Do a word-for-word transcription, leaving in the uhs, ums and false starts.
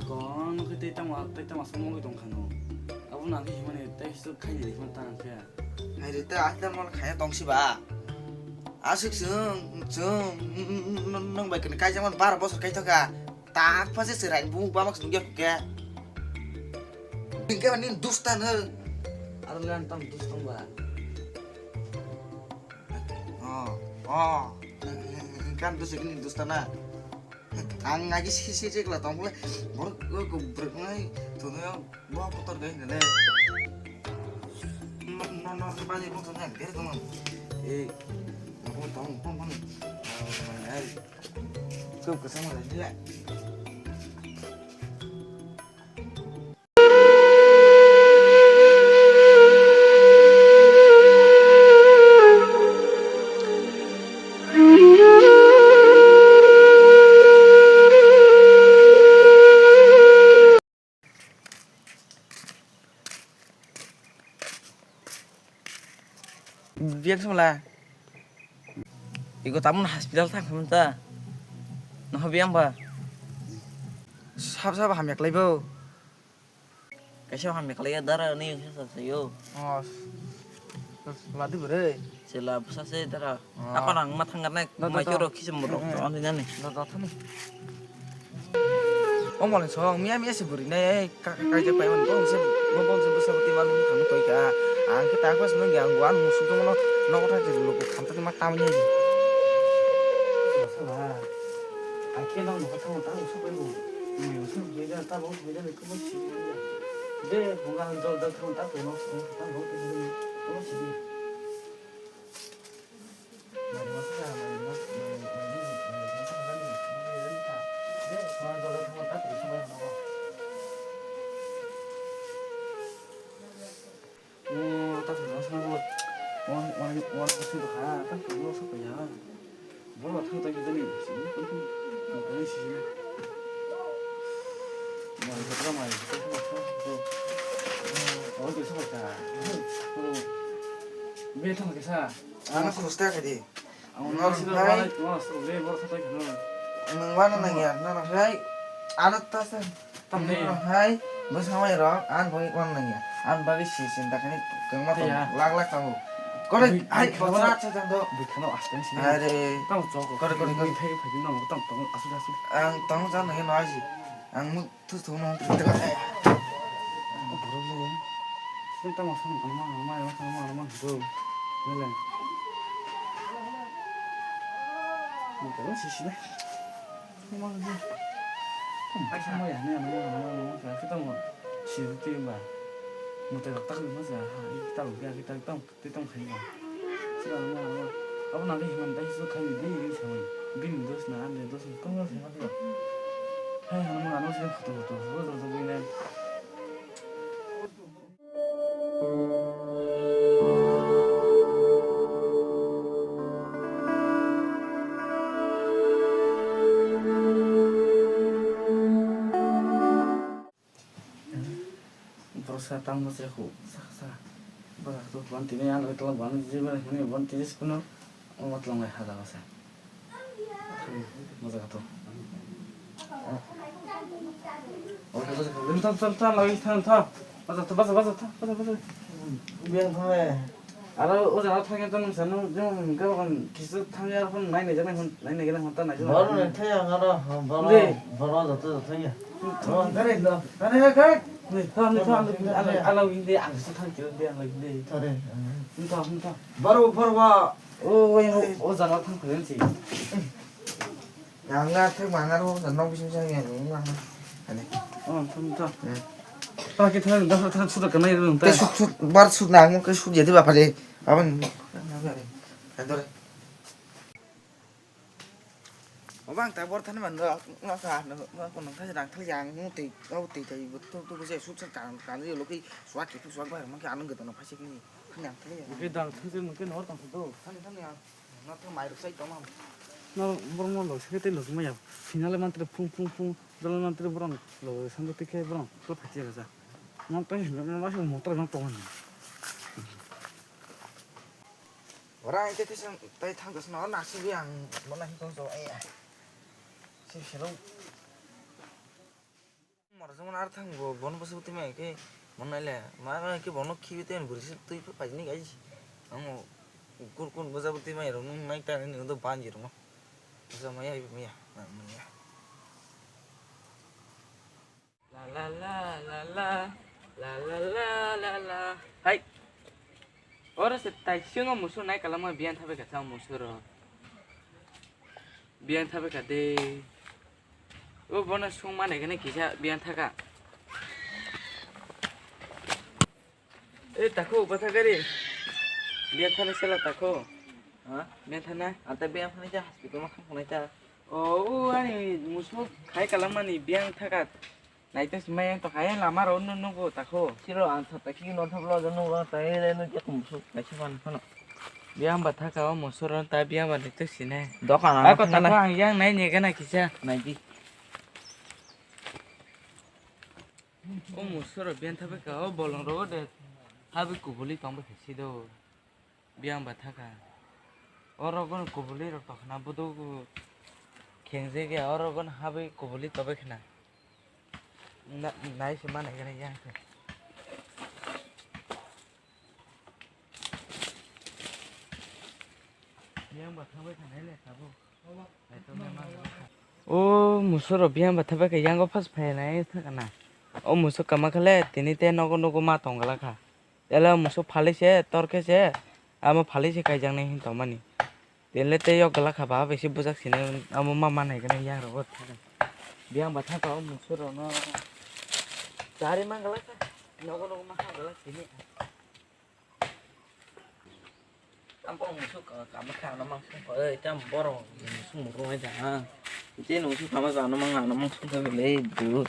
Kon khe tei tamo, tei tamo aswk mungwi tong khano. Abo nang khe himani tei suk khaini rikma tang khe. Hai re ta, ai ta mon khaya tong si ba. Aswk chwng, chwng, nang bai kani kaijak man bar bosor kai thoka. Tak pa se chwrai bu ba mak nugya khe. Ningke ni dustan he. Aro lan tam dustan ba. Oh, oh. Kan dusik ni dustan na. Ang agi si si si kla tong le. Bor ko brek ngai to ne bo kotor gai ne. No no no ba ni ko to ne ger to no. Eh. Ko tong ko ko. Ai. Ko ko sama le. Biang sala. Igo tamun hospital thang khamta. Noh biang ba. Sab sab hamyak laibo. Kaisa hamya khlaiya dara ni sa sa yo. Oh. Ladi bore. Sela bwsa se dara. Oh. Apa nang ma thanggar nai, no, no, mai no. Choro kisa mo rok, hmm, hmm, on nani. No, no, thani. O mole so, miya miya se buri nai, ka, ka, kaijak pai man, bong se, bong, bong se bwsa bwtwi manu mukha nw koi ka. Ang khe tak pas nung yang wan musu tong no, no kotha je luku khamta ma tam ni. Ang khe no no kotha ma tam musu koi bu. Ni musu ni da ta bo. Bidal ni kwbangma simi ya. Je, bunga jol jol thang ta tongno, thang bo tini kwbangma simi. Mari masa ka, mari masa, mari masa ka, mari masa ka, mari masa ka. Je, bunga jol jol thang ta tongno, thang bo. O, ta thang sa bo. Wan, wan, wan, sa ha, ta thang sa ya. Boro thang ta gidani, sini, sini, sini. Mai, mai, mai, mai, mai. O, ke sa ta. Be thang ke sa. Ano khusta kadi. Ang nor nasi hai. Nor, nor, nor, be boro thang ta gidani. Nang wana nang ya, nor hai. Ano ta sa. Tamni. Hai, bwskango rok, ang bagwi wan nangya. Ang bagwi si sinta kani kwbangma tongo, ya, lak lak tongo. Kore, bui-, hai, bui kheno, bochra cha jang do. Bui kheno aste sini. Are. Tamo chok. Kore, kore, kore. Bui thai phai no, tam, tam, asu, asu. Ang tamo cha nangya no aji. Ang muk thu thu no. Ang borok le. Sini tamo san, ama, ama, ama, ama, ama, go. Nele. Ni tamo si sini. Kaisa maya ne, ano, ano, ano, ano, khe tamo sirti ba. Mutai rok tak ma sa, ha, i tak ya, kita tamo, kita tamo khai ba. Sira ano, ano. Abo nang himan dai su khai di, di sa. Bini dos na, ande dos na, tamo khai ba. Hai, ano, ano, sira photo, photo, photo, photo, photo, Borok sa tang bwsai khu, sa, sa. Bwsai khu, bon tini ang oi tong, bon tini, bon tini, bon tini, bon tini, sukunu. Omo twlang bai ha jaga se. Moja kha to. Oke, moja kha. Lim thang, thang, thang, lagi thang, thang. Baja to, baja, baja, thang, baja, baja. Biang thang le. Aro o jaga thang ya to nung sanu, jeng gaban kisa thang ya phun nai nai jana phun, nai nai jana phun ta nai jana. Boro nai thang ya ngaro, boro, de, boro jato jato ya. Thang, thang, thang, thang, thang, thang. Ni, thang, ni, thang, ni, ala, ala, wing de, ang sa thang kiro de, ala, wing de. Thang de. Ni thang, ni thang. Boro, boro ba. O, o, o, o jaga thang phaiyan si. Yang na thang ma ngaro, dan nok bising sang yang, yang na. Ane. O, thang, thang. Hmm. Ta ki thang, da thang, sudah kena itu. Te sut, sut, bar sut na, ang ke sut jadi apa de? Apa ni? Yang dore. Obang ta bor thani man do, nga ka, nga ko nang thani rang thali yang, ngu tei, ngu tei tei, tu, tu, tu, sut sut kan, kan, yo, loki, suak ki, tu, suak ba, mang ki, anung gitu, na, phasik ni, thani yang thali yang. Oke, dang thang sir, mungkin hor tang do. Thani, thani yang, na, thang mai ruk sai tong, am. Na, bor mo lo, sik tei lo, ma ya, final man tre, phung, phung, phung, dal man tre, bor lo, sang tei ke, bor lo, phati ya, sa. Mo tei, mo ma, mo tei, mo tong. Ora ang tei tei tei thang kasno na si ang mo na hikong so ai. Si silo. Oro jemon ar thang bo, bono bwswk twi mai khe, mon nai le, ma khe bono khibi tei bwrwi se twi pha paijini guys. Ang o kur kun bwsa bo twi mai rok nung nai ta ni do banji rok no. Bwsa maya, maya, maya. La la la la la, la la la la la. Hai. Oro se tai singo musu nai kalama biyan thabe ka chang musu ro. Biyan thabe ka de. O bono sung mane kene kisa biyan thaka. E, takho, bwtha gari. Biya thani sela takho. Ha? Biya thana. Ata biya thani ja hospital ma khang khonai ta. O, o, ani musu khai kalang mani biya thaka. Naito simai yang to khai lama ro nu nu go takho. Siro ang sa takhi no thap lo janu ga tai le nu je kum su kai si ban phano. Biya ba thaka o musu ro ta biya ba ni to sine. Dokan. Ako takho ang yang nai ne gana kisa. Nai di. O musoro biyan thabai ka, o bolong rogo de habi kubuli tong bai khe si do. Biyang ba thaka. Oro gono kubuli rok tokhna budu khengje ge, oro gono habi kubuli tobai khna. Na, nai se manai gana yang khe. Biyang ba thabai kha nai le tabuk. O musoro biyang ba thabai kha yango phas phai nai thaka na. O muso kama kha le tini te nogo nogo ma tong gala kha. Ela muso phali se tor khe se amo phali se kaijak nai hin tong mani. Tini le te yok gala kha ba bai se bujak sini amo ma manai gana yang rogo thaka. Biyang ba thaka o musoro no chari man gala kha. Nogo nogo ma kha gala tini. Ang bo musuk kama kha ano mang sung kha, ei, tam borok musuk murung ai da ha. Tei musuk kama sa ano mang ano mang sung kha le du.